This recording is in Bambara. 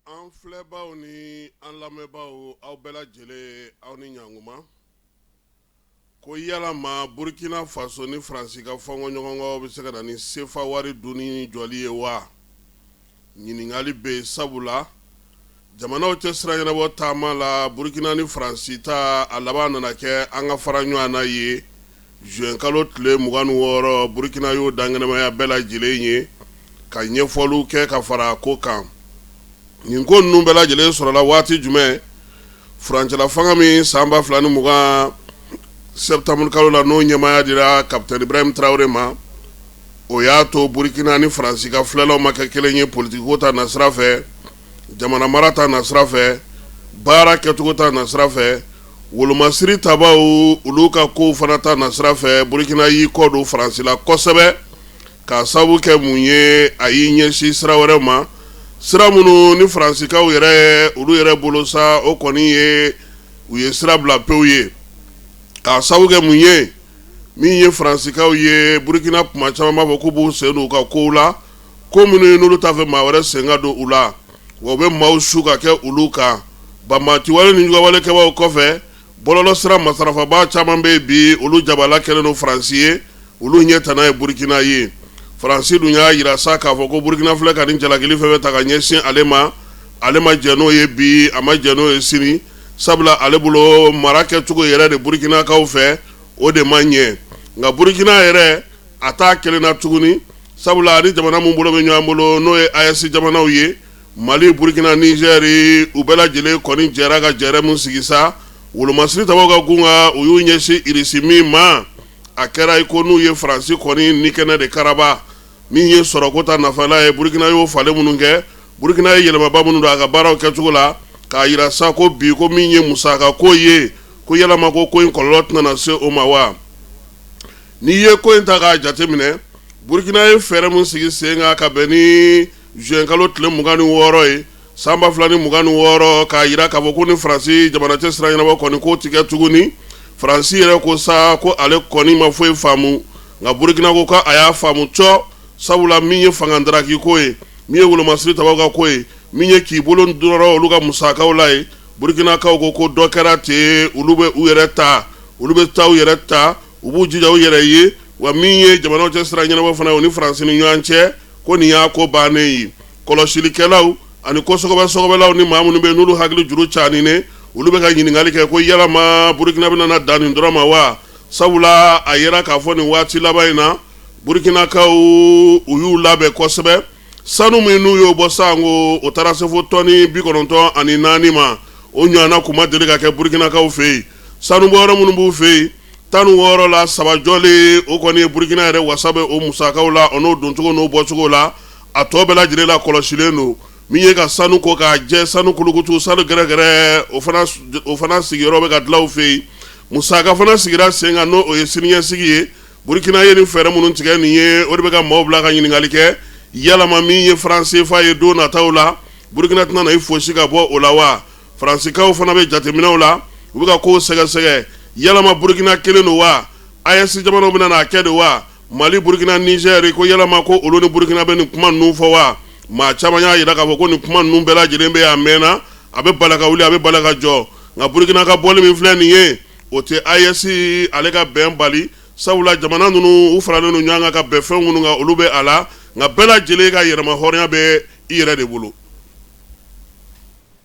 An filɛbaw ni an lamɛnbaaw, aw bɛɛ lajɛlen, aw ni ɲankuma. Ko yalama Burkina Faso ni Faransi ka fɔnkɔɲɔgɔnkɔ bɛ se ka na ni sefa wari dunni jɔli ye wa? Ɲininkali bɛ yen, sabula jamanaw cɛ sira ɲɛnabɔ taama la, Burkina ni Faransi ta a laban nana kɛ an ka fara ɲɔgɔn na ye juin kalo tile 26, Burkina y'o dankɛnɛmaya bɛɛ lajɛlen ye ka ɲɛfɔliw kɛ ka fara ko kan. Nin ko ninnu bɛɛ lajɛlen sɔrɔla waati jumɛn? Furancɛla fanga min san 2020 septembre kalo la, n'o ɲɛmaaya dira capitaine Ibrahim Traoré ma, o y'a to Burkina ni Faransi ka filɛlaw ma kɛ kelen ye politikiko ta nasira fɛ, jamana mara ta nasira fɛ, baara kɛcogo ta nasira fɛ, wolomasiri tabaw olu ka kow fana ta nasira fɛ. Burkina y'i kɔ don Faransi la kosɛbɛ. K'a sababu kɛ mun ye? A y'i ɲɛsin sira wɛrɛ ma, sira minnu ni Faransikaw yɛrɛ olu yɛrɛ bolo sa, o kɔni ye u ye sira bila pewu ye. K'a sababu kɛ mun ye? Min ye Faransikaw ye, Burukina kuma caman b'a fɔ k'u b'u sen don u ka kow la, ko minnu ye n'olu t'a fɛ maa wɛrɛ sen ka don u la, wa u bɛ maaw su ka kɛ olu kan. Banbaanciwale ni juguyawalekɛbaaw kɔfɛ, bɔlɔlɔ sira matarafabaa caman bɛ yen bi, olu jabala kɛlen don Faransi ye, olu ɲɛ tana ye Burukina ye. Faransi dun y'a jira sa k'a fɔ ko Burukina filɛ ka nin jalakili fɛn fɛn ta ka ɲɛsin ale ma, ale ma jɛn n'o ye bi, a ma jɛn n'o ye sini, sabula ale bolo mara kɛcogo yɛrɛ de Burukinakaw fɛ, o de ma ɲɛ. Nka Burukina yɛrɛ a t'a kelen na tuguni, sabula ani jamana min bolo bɛ ɲɔgɔn bolo, n'o ye AES jamanaw ye, Mali, Burukina, Nizɛri, u bɛɛ lajɛlen kɔni jɛra ka jɛrɛ min sigi sa, wolomasiri tabaw ka gun kan, u y'u ɲɛsin Irisi min ma, a kɛra i ko n'u ye Faransi kɔni ni kɛnɛ de karaba. Min ye sɔrɔko ta nafala ye, Burukina y'o falen minnu kɛ, Burukina ye yɛlɛmaba minnu don a ka baaraw kɛcogo la, k'a jira sa ko bi ko min ye musaka ko ye, ko yalama ko ko in kɔlɔlɔ tɛna na se o ma wa? N'i ye ko in ta k'a jateminɛ, Burukina ye fɛɛrɛ min sigi sen kan ka bɛn ni juin kalo tile 26 ye san 2026, k'a jira k'a fɔ ko ni Faransi jamana cɛ sira ɲɛnabɔ kɔni k'o tɛ kɛ tuguni. Faransi yɛrɛ ko sa ko ale kɔni ma foyi faamu, nka Burukina ko k'a y'a faamu cɔ, sabula min ye fanga daraki ko ye, min ye wolomasiri tabaw ka ko ye, min ye k'i bolo nɔrɔ olu ka musakaw la ye, Burukinakaw ko ko dɔ kɛra ten, olu bɛ u yɛrɛ ta, olu bɛ taa u yɛrɛ ta, u b'u jija u yɛrɛ ye. Wa min ye jamanaw cɛ sira ɲɛnabɔ fana ye, o ni Faransi ni ɲɔgɔn cɛ, ko nin y'a ko bannen ye. Kɔlɔsilikɛlaw ani ko sɔgɔbɛ sɔgɔbɛlaw ni maa minnu bɛ n'olu hakili juru caaninen, olu bɛ ka ɲininkali kɛ ko yalama Burukina bɛna na dan nin dɔrɔn ma wa? Sabula a yera k'a fɔ nin waati laban in na, Burukinakaw u y'u labɛn kosɛbɛ. Sanu min n'u y'o bɔ sanko, o taara se fo tɔni 94 ma. O ɲɔgɔnna kun ma deli ka kɛ Burukinakaw fɛ yen. Sanubɔyɔrɔ minnu b'u fɛ yen, 16 la saba jɔlen, o kɔni ye Burukina yɛrɛ wasa bɛ o musakaw la, o n'o doncogo n'o bɔcogo la. A tɔ bɛɛ lajɛlen la kɔlɔsilen don. Min ye ka sanu ko k'a jɛ, sanu kulukutu, sanu gɛrɛgɛrɛ, o fana sigiyɔrɔ bɛ ka dilan u fɛ yen. Musaka fana sigira sen kan, n'o ye siniɲɛsigi ye. Burukina ye nin fɛɛrɛ minnu tigɛ nin ye, o de bɛ ka maaw bila ka ɲininkali kɛ, yalama min ye franc CFA ye don nataw la, Burukina tɛna na i fosi ka bɔ o la wa? Faransikaw fana bɛ jateminɛw la, u bɛ ka kow sɛgɛsɛgɛ, yalama Burukina kelen don wa? AES jamanaw bɛna n'a kɛ de wa? Mali, Burukina, Nizɛri, ko yalama ko olu ni Burukina bɛ nin kuma ninnu fɔ wa? Maa caman y'a jira k'a fɔ ko nin kuma ninnu bɛɛ lajɛlen bɛ a mɛnna, a bɛ bala ka wuli, a bɛ bala ka jɔ. Nka Burukina ka bɔli min filɛ nin ye, o tɛ AES ale ka bɛn bali, sabula jamana ninnu u faralen don ɲɔgɔn kan ka bɛn fɛn minnu kan, olu bɛ a la. Nka bɛɛ lajɛlen ka yɛrɛmahɔrɔnya bɛ i yɛrɛ de bolo.